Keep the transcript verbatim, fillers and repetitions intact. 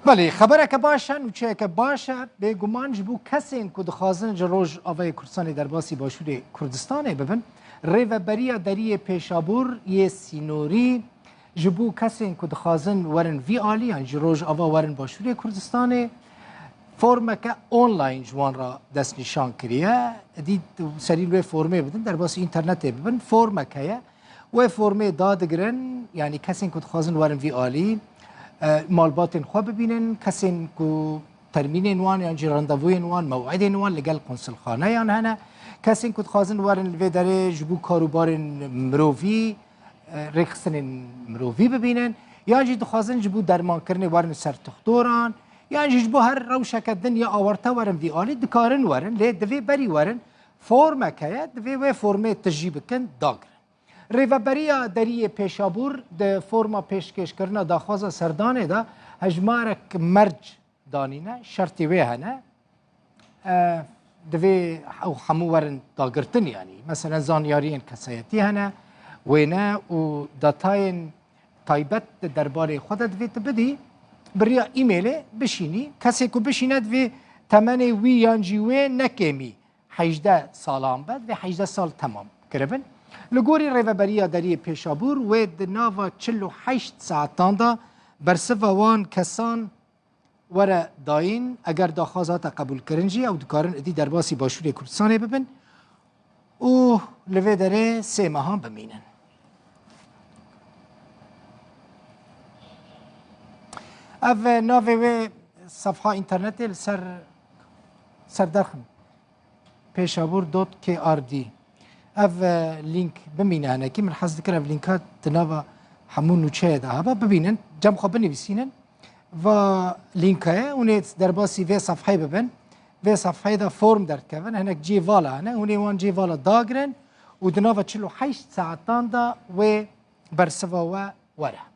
Belê, xebereke baş e, nûçeyeke baş e. Bêguman ji bo kesên ku dixwazin ji Rojavayê Kurdistanê derbasî Başûrê Kurdistanê bibin, Rêveberiya Deriyê Pêşabûr yê Sînorî ji bo kesên ku dixwazin werin vî alî, yan ji Rojava werin Başûrê Kurdistanê, formeke online ji wan re destnîşan kiriye. Dî serî li wê formê bidin, derbasî înternetê bibin, formeke ye. Wê formê dadigirin, yanî kesên ku dixwazin werin vî alî, e, malbatên xwe bibînin, kesên ku termînên wan yan jî randevûyên wan, mew'idên wan li gel konsulxaneyan hene, kesên ku dixwazin werin li vê derê ji bo karûbarên mirovî, e, rêxistinên mirovî bibînin, yan jî dixwazin ji bo dermankirinê werin ser tuxtoran, yan jî ji bo her rewşeke din ya awarte werin vî alî, dikarin werin, lê divê berî werin, formek heye, divê wê formê tijî bikin, dagirin. Rêveberiya Deriyê Pêşabûr di forma pêşkêşkirina daxwaza serdanê de hejmarek merc danîne, şertê wê hene. E, divê ew hemû werin dagirtin, yanî. Meselen, zanyariyên kesayetî hene, wêne û datayên taybet di derbarê xwe de divê tu bidî. Bi riya e-mailê bişînî. Kesê ku bişîne divê temenê wî yan jî wê nekêmî hejdeh salan be, divê hejdeh sal temam kiribin. Li gorî Rêveberiya Deriyê Pêşabûr, wê di nava çil û heşt saetan de bersiva wan kesan were dayîn. Eger daxwaz hate qebûlkirin jî, ew dikarin êdî derbasî Başûrê Kurdistanê bibin û li vê derê sê mehan bimînin. Ev navê wê sefha înternetê li ser, ser derxin. Pêşabûr dot K R D. Ev, e, lînk bimîne hinekî. Min hez dikir ev lînka di nava hemû nûçeyê de hebe. Bibînin, cem xwe binivîsînin. Va lînka ye, hûn ê derbasî vê sefheyê bibin. Vê sefheyê de form derdikevin. Hinek cihê vala hene. Hûn ê wan cihê vala dagirin û di nava çil û heşt saetan de wê bersiva we were.